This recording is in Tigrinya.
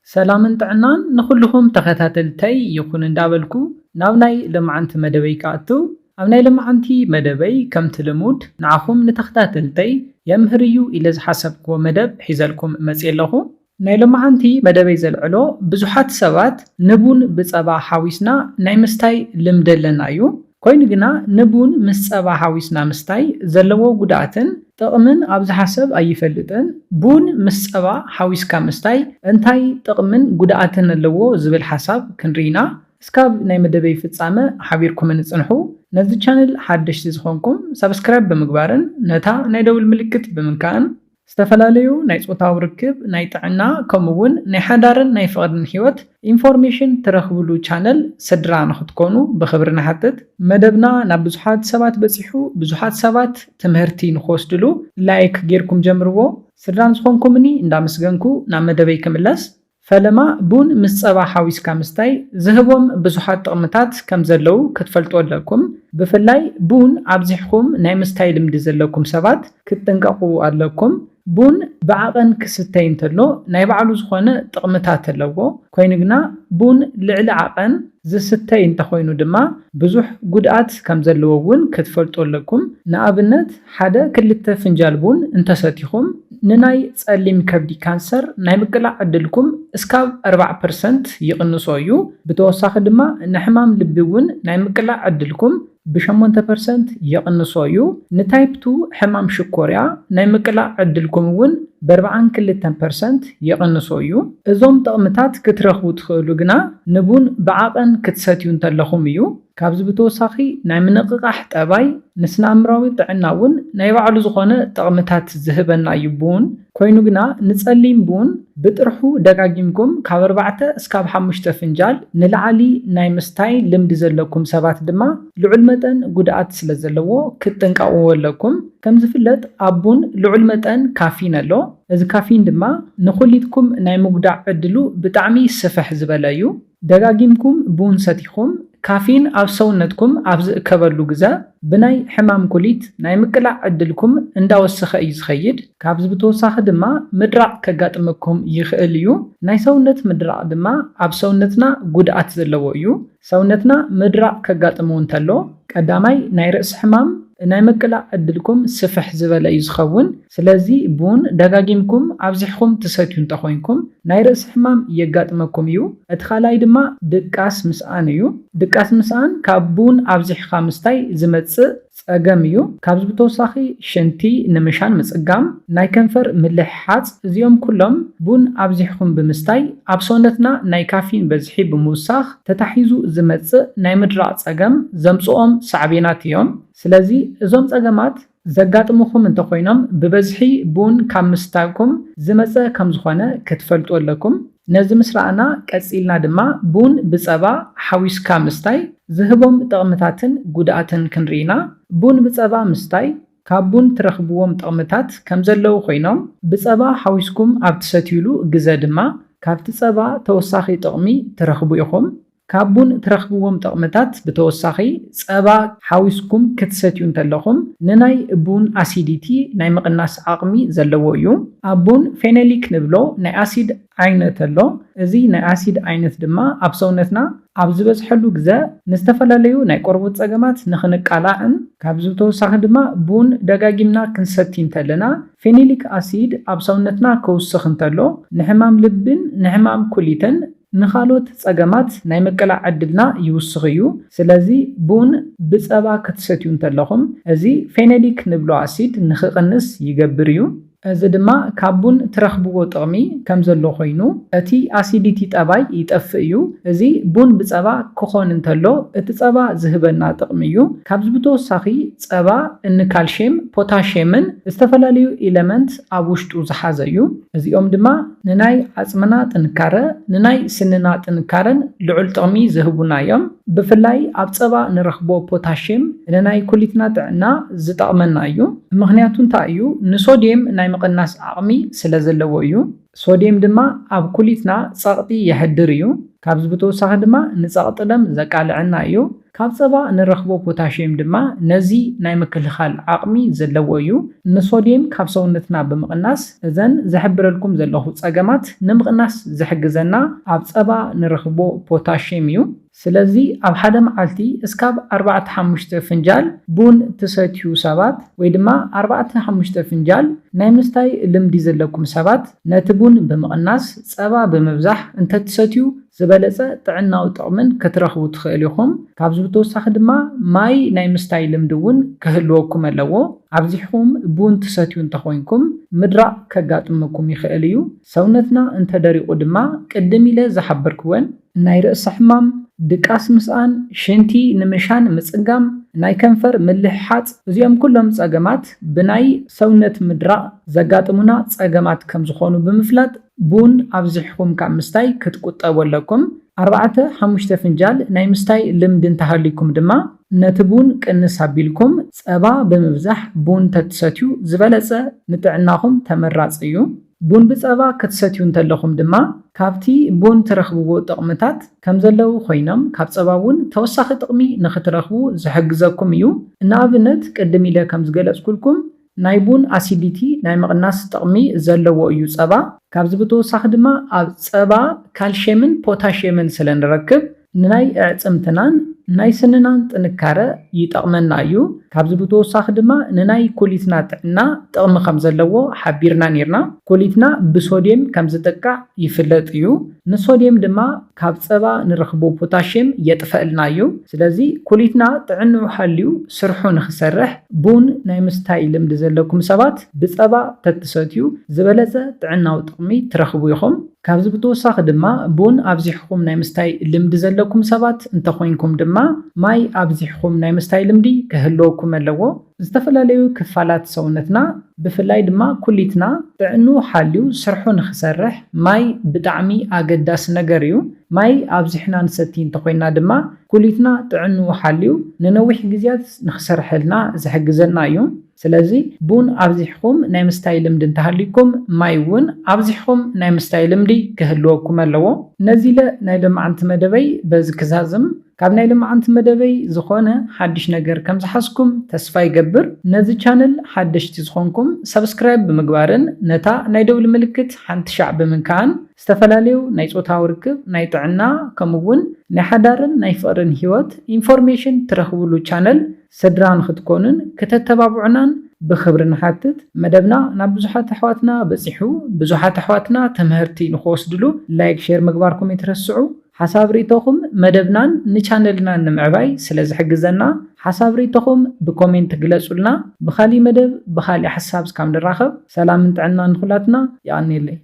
ሰላምን ጥዕናን ንኹልኹም ተኸታተልተይ ይኹን እንዳበልኩ ናብ ናይ ለማዓንቲ መደበይ ክኣቱ። ኣብ ናይ ለማዓንቲ መደበይ ከምቲ ልሙድ ንዓኹም ንተኸታተልተይ የምህር እዩ ኢለ ዝሓሰብክዎ መደብ ሒዘልኩም መፅየ ኣለኹ። ናይ ለማዓንቲ መደበይ ዘልዕሎ ብዙሓት ሰባት ንቡን ብፀባ ሓዊስና ናይ ምስታይ ልምዲ ኣለና እዩ። ኮይኑ ግና ንቡን ምስ ጸባ ሓዊስና ምስታይ ዘለዎ ጉድኣትን ጥቕምን ኣብዝሓ ሰብ ኣይፈልጥን። ቡን ምስ ጸባ ሓዊስካ ምስታይ እንታይ ጥቕምን ጉድኣትን ኣለዎ ዝብል ሓሳብ ክንርኢ ኢና። እስካብ ናይ መደበይ ፍጻመ ሓቢርኩምኒ ጽንሑ። ነዚ ቻነል ሓደሽቲ ዝኾንኩም ሳብስክራይብ ብምግባርን ነታ ናይ ደውል ምልክት ብምንካእን ዝተፈላለዩ ናይ ጾታዊ ርክብ፣ ናይ ጥዕና፣ ከምኡ እውን ናይ ሓዳርን ናይ ፍቕርን ህይወት ኢንፎርሜሽን ትረኽብሉ ቻነል ስድራ ንኽትኮኑ ብኽብሪ ንሓትት። መደብና ናብ ብዙሓት ሰባት በጺሑ፣ ብዙሓት ሰባት ትምህርቲ ንኽወስድሉ ላይክ ጌርኩም ጀምርዎ። ስድራ ንዝኾንኩምኒ እንዳመስገንኩ ናብ መደበይ ክምለስ። ፈለማ ቡን ምስ ጸባ ሓዊስካ ምስታይ ዝህቦም ብዙሓት ጥቕምታት ከም ዘለዉ ክትፈልጡ ኣለኩም። ብፍላይ ቡን ኣብዚሕኩም ናይ ምስታይ ልምዲ ዘለኩም ሰባት ክትጥንቀቑ ኣለኩም። ቡን ብዓቐን ክስተይ እንተሎ ናይ ባዕሉ ዝኾነ ጥቕምታት ኣለዎ። ኮይኑ ግና ቡን ልዕሊ ዓቐን ዝስተይ እንተኾይኑ ድማ ብዙሕ ጉድኣት ከም ዘለዎ እውን ክትፈልጡ ኣለኩም። ንኣብነት ሓደ ክልተ ፍንጃል ቡን እንተሰቲኹም ንናይ ጸሊም ከብዲ ካንሰር ናይ ምቅላዕ ዕድልኩም እስካብ ኣርባዓ ፐርሰንት ይቕንሶ እዩ። ብተወሳኺ ድማ ንሕማም ልቢ እውን ናይ ምቅላዕ ዕድልኩም ብሸሞንተ ፐርሰንት ይቕንሶ እዩ። ንታይፕ ቱ ሕማም ሽኮርያ ናይ ምቅላዕ ዕድልኩም እውን ብኣርባዓን ክልተን ፐርሰንት ይቕንሶ እዩ። እዞም ጥቕምታት ክትረኽቡ ትኽእሉ ግና ንቡን ብዓቐን ክትሰትዩ እንተለኹም እዩ። ካብዚ ብተወሳኺ ናይ ምንቕቓሕ ጠባይ ንስነ ኣእምራዊ ጥዕና እውን ናይ ባዕሉ ዝኾነ ጥቕምታት ዝህበና እዩ ቡን። ኮይኑ ግና ንጸሊም ቡን ብጥርሑ ደጋጊምኩም ካብ ኣርባዕተ እስካብ ሓሙሽተ ፍንጃል ንላዕሊ ናይ ምስታይ ልምዲ ዘለኩም ሰባት ድማ ልዑል መጠን ጉድኣት ስለ ዘለዎ ክትጥንቀቕዎ ኣለኩም። ከም ዝፍለጥ ኣብ ቡን ልዑል መጠን ካፊን ኣሎ። እዚ ካፊን ድማ ንኹሊትኩም ናይ ምጉዳእ ዕድሉ ብጣዕሚ ስፍሕ ዝበለ እዩ። ደጋጊምኩም ቡን ሰቲኹም ካፊን ኣብ ሰውነትኩም ኣብ ዝእከበሉ ግዘ ብናይ ሕማም ኩሊት ናይ ምቅላዕ ዕድልኩም እንዳወሰኸ እዩ ዝኸይድ። ካብዚ ብተወሳኺ ድማ ምድራቕ ከጋጥመኩም ይኽእል እዩ። ናይ ሰውነት ምድራቕ ድማ ኣብ ሰውነትና ጉድኣት ዘለዎ እዩ። ሰውነትና ምድራቕ ከጋጥሙ እንተሎ ቀዳማይ ናይ ርእሲ ሕማም ናይ ምቅላዕ ዕድልኩም ስፍሕ ዝበለ እዩ ዝኸውን። ስለዚ ቡን ደጋጊምኩም ኣብዚሕኩም ትሰትዩ እንተኾይንኩም ናይ ርእሲ ሕማም የጋጥመኩም እዩ። እቲ ካልኣይ ድማ ድቃስ ምስኣን እዩ። ድቃስ ምስኣን ካብ ቡን ኣብዚሕካ ምስታይ ዝመጽእ ጸገም እዩ። ካብዚ ብተወሳኺ ሽንቲ ንምሻን ምጽጋም፣ ናይ ከንፈር ምልሕሓጽ፣ እዚኦም ኩሎም ቡን ኣብዚሕኩም ብምስታይ ኣብ ሰውነትና ናይ ካፊን በዝሒ ብምውሳኽ ተታሒዙ ዝመጽእ ናይ ምድራቕ ጸገም ዘምጽኦም ሳዕቤናት እዮም። ስለዚ እዞም ጸገማት ዘጋጥሙኹም እንተኾይኖም ብበዝሒ ቡን ካብ ምስታይኩም ዝመጸ ከም ዝኾነ ክትፈልጡ ኣለኩም። ነዚ ምስ ረኣና ቀጺልና ድማ ቡን ብጸባ ሓዊስካ ምስታይ ዝህቦም ጥቕምታትን ጉድኣትን ክንርኢ ኢና። ቡን ብጸባ ምስታይ ካብ ቡን ትረኽብዎም ጥቕምታት ከም ዘለዉ ኮይኖም ብጸባ ሓዊስኩም ኣብ ትሰትዩሉ ግዘ ድማ ካብቲ ጸባ ተወሳኺ ጥቕሚ ትረኽቡ ኢኹም። ካብ ቡን ትረኽብዎም ጥቕምታት ብተወሳኺ ጸባ ሓዊስኩም ክትሰትዩ እንተለኹም ንናይ ቡን ኣሲዲቲ ናይ ምቕናስ ዓቕሚ ዘለዎ እዩ። ኣብ ቡን ፌኖሊክ ንብሎ ናይ ኣሲድ ዓይነት ኣሎ። እዚ ናይ ኣሲድ ዓይነት ድማ ኣብ ሰውነትና ኣብ ዝበዝሐሉ ግዘ ንዝተፈላለዩ ናይ ቆርበት ጸገማት ንኽንቃላዕን ካብዚ ብተወሳኺ ድማ ቡን ደጋጊምና ክንሰቲ እንተለና ፌኖሊክ ኣሲድ ኣብ ሰውነትና ክውስኽ እንተሎ ንሕማም ልብን ንሕማም ኩሊትን ንኻልኦት ጸገማት ናይ ምቅላዕ ዕድልና ይውስኽ እዩ። ስለዚ ቡን ብጸባ ክትሰትዩ እንተለኹም እዚ ፌኖሊክ ንብሎ ኣሲድ ንኽቕንስ ይገብር እዩ። እዚ ድማ ካብ ቡን ትረኽብዎ ጥቕሚ ከም ዘሎ ኮይኑ እቲ ኣሲዲቲ ጠባይ ይጠፍእ እዩ። እዚ ቡን ብጸባ ክኾን እንተሎ እቲ ጸባ ዝህበና ጥቕሚ እዩ። ካብዚ ብተወሳኺ ጸባ እኒ ካልሽየም፣ ፖታሽየምን ዝተፈላለዩ ኢለመንት ኣብ ውሽጡ ዝሓዘ እዩ። እዚኦም ድማ ንናይ ዓጽምና ጥንካረ፣ ንናይ ስንና ጥንካረን ልዑል ጥቕሚ ዝህቡና እዮም። ብፍላይ ኣብ ጸባ ንረኽቦ ፖታሽየም ንናይ ኩሊትና ጥዕና ዝጠቕመና እዩ። ምኽንያቱ እንታይ እዩ? ንሶድየም ናይ ምቕናስ ዓቕሚ ስለ ዘለዎ እዩ። ሶድየም ድማ ኣብ ኩሊትና ጸቕጢ የሕድር እዩ። ካብዚ ብተወሳኺ ድማ ንጸቕጢ ደም ዘቃልዐና እዩ። ካብ ጸባ ንረኽቦ ፖታሽየም ድማ ነዚ ናይ ምክልኻል ዓቕሚ ዘለዎ እዩ። ንሶድየም ካብ ሰውነትና ብምቕናስ እዘን ዝሕብረልኩም ዘለኹ ጸገማት ንምቕናስ ዝሕግዘና ኣብ ጸባ ንረኽቦ ፖታሽየም እዩ። ስለዚ ኣብ ሓደ መዓልቲ እስካብ ኣርባዕተ ሓሙሽተ ፍንጃል ቡን ትሰትዩ ሰባት ወይ ድማ ኣርባዕተ ሓሙሽተ ፍንጃል ናይ ምስታይ ልምዲ ዘለኩም ሰባት ነቲ ቡን ብምቕናስ ጸባ ብምብዛሕ እንተትሰትዩ ዝበለጸ ጥዕናዊ ጥቕምን ክትረኽቡ ትኽእል ኢኹም። ካብዚ ብተወሳኺ ድማ ማይ ናይ ምስታይ ልምዲ እውን ክህልወኩም ኣለዎ። ኣብዚሕኹም ቡን ትሰትዩ እንተኾይንኩም ምድራቕ ከጋጥመኩም ይኽእል እዩ። ሰውነትና እንተደሪቑ ድማ ቅድም ኢለ ዝሓበርክወን ናይ ርእሲ ሕማም፣ ድቃስ ምስኣን፣ ሽንቲ ንምሻን ምጽጋም፣ ናይ ከንፈር ምልሕሓጽ፣ እዚኦም ኩሎም ጸገማት ብናይ ሰውነት ምድራቕ ዘጋጥሙና ጸገማት ከም ዝኾኑ ብምፍላጥ ቡን ኣብዚሕኹም ካብ ምስታይ ክትቁጠቡ ኣለኩም። ኣርባዕተ ሓሙሽተ ፍንጃል ናይ ምስታይ ልምዲ እንተሃልይኩም ድማ ነቲ ቡን ቅንስ ኣቢልኩም ጸባ ብምብዛሕ ቡን ተትሰትዩ ዝበለጸ ንጥዕናኹም ተመራጺ እዩ። ቡን ብጸባ ክትሰትዩ እንተለኹም ድማ ካብቲ ቡን ትረኽብዎ ጥቕምታት ከም ዘለዉ ኮይኖም ካብ ጸባ እውን ተወሳኺ ጥቕሚ ንኽትረኽቡ ዝሕግዘኩም እዩ። ንኣብነት ቅድም ኢለ ከም ዝገለጽኩልኩም ናይ ቡን ኣሲዲቲ ናይ ምቕናስ ጥቕሚ ዘለዎ እዩ ጸባ። ካብዚ ብተወሳኺ ድማ ኣብ ጸባ ካልሽየምን ፖታሽየምን ስለ ንረክብ ንናይ ኣዕጽምትናን ናይ ስንናን ጥንካረ ይጠቕመና እዩ። ካብዚ ብተወሳኺ ድማ ንናይ ኩሊትና ጥዕና ጥቕሚ ከም ዘለዎ ሓቢርና ኔርና። ኩሊትና ብሶድየም ከም ዝጥቃዕ ይፍለጥ እዩ። ንሶድየም ድማ ካብ ጸባ ንረኽቦ ፖታሽየም የጥፈእልና እዩ። ስለዚ ኩሊትና ጥዕንኡ ሓልዩ ስርሑ ንኽሰርሕ ቡን ናይ ምስታይ ልምዲ ዘለኩም ሰባት ብጸባ ተትሰትዩ ዝበለጸ ጥዕናዊ ጥቕሚ ትረኽቡ ኢኹም። ካብዚ ብተወሳኺ ድማ ቡን ኣብዚሕኹም ናይ ምስታይ ልምዲ ዘለኩም ሰባት እንተኾይንኩም ድማ ማይ ኣብዚሕኹም ናይ ምስታይ ልምዲ ክህልወኩም ኣለዎ። ዝተፈላለዩ ክፋላት ሰውነትና ብፍላይ ድማ ኩሊትና ጥዕንኡ ሓልዩ ስርሑ ንኽሰርሕ ማይ ብጣዕሚ ኣገዳሲ ነገር እዩ። ማይ ኣብዚሕና ንሰቲ እንተኾይና ድማ ኩሊትና ጥዕንኡ ሓልዩ ንነዊሕ ግዜያት ንኽሰርሐልና ዝሕግዘና እዩ። ስለዚ ቡን ኣብዚሕኹም ናይ ምስታይ ልምዲ እንተሃልይኩም ማይ እውን ኣብዚሕኹም ናይ ምስታይ ልምዲ ክህልወኩም ኣለዎ። ነዚ ኢለ ናይ ሎማዓንቲ መደበይ በዚ ክዛዝም። ካብ ናይ ሎማዓንቲ መደበይ ዝኾነ ሓድሽ ነገር ከም ዝሓዝኩም ተስፋ ይገብር። ነዚ ቻነል ሓደሽቲ ዝኾንኩም ሰብስክራይብ ብምግባርን ነታ ናይ ደውሊ ምልክት ሓንቲ ሻዕ ብምንካእን ዝተፈላለዩ ናይ ጾታዊ ርክብ፣ ናይ ጥዕና ከምኡ እውን ናይ ሓዳርን ናይ ፍቕርን ህይወት ኢንፎርሜሽን ትረኽብሉ ቻነል ስድራ ንኽትኮኑን ክተተባብዑናን ብኽብሪ ንሓትት። መደብና ናብ ብዙሓት ኣሕዋትና በጺሑ ብዙሓት ኣሕዋትና ትምህርቲ ንኽወስድሉ ላይክ ሼር ምግባርኩም ኣይትረስዑ። ሓሳብ ርእይቶኹም መደብናን ንቻነልናን ንምዕባይ ስለ ዝሕግዘና ሓሳብ ርእይቶኹም ብኮሜንት ግለጹልና። ብኻሊእ መደብ ብኻሊእ ሓሳብ እስካብ ንራኸብ ሰላምን ጥዕናን ንኹላትና። የቐንየለይ።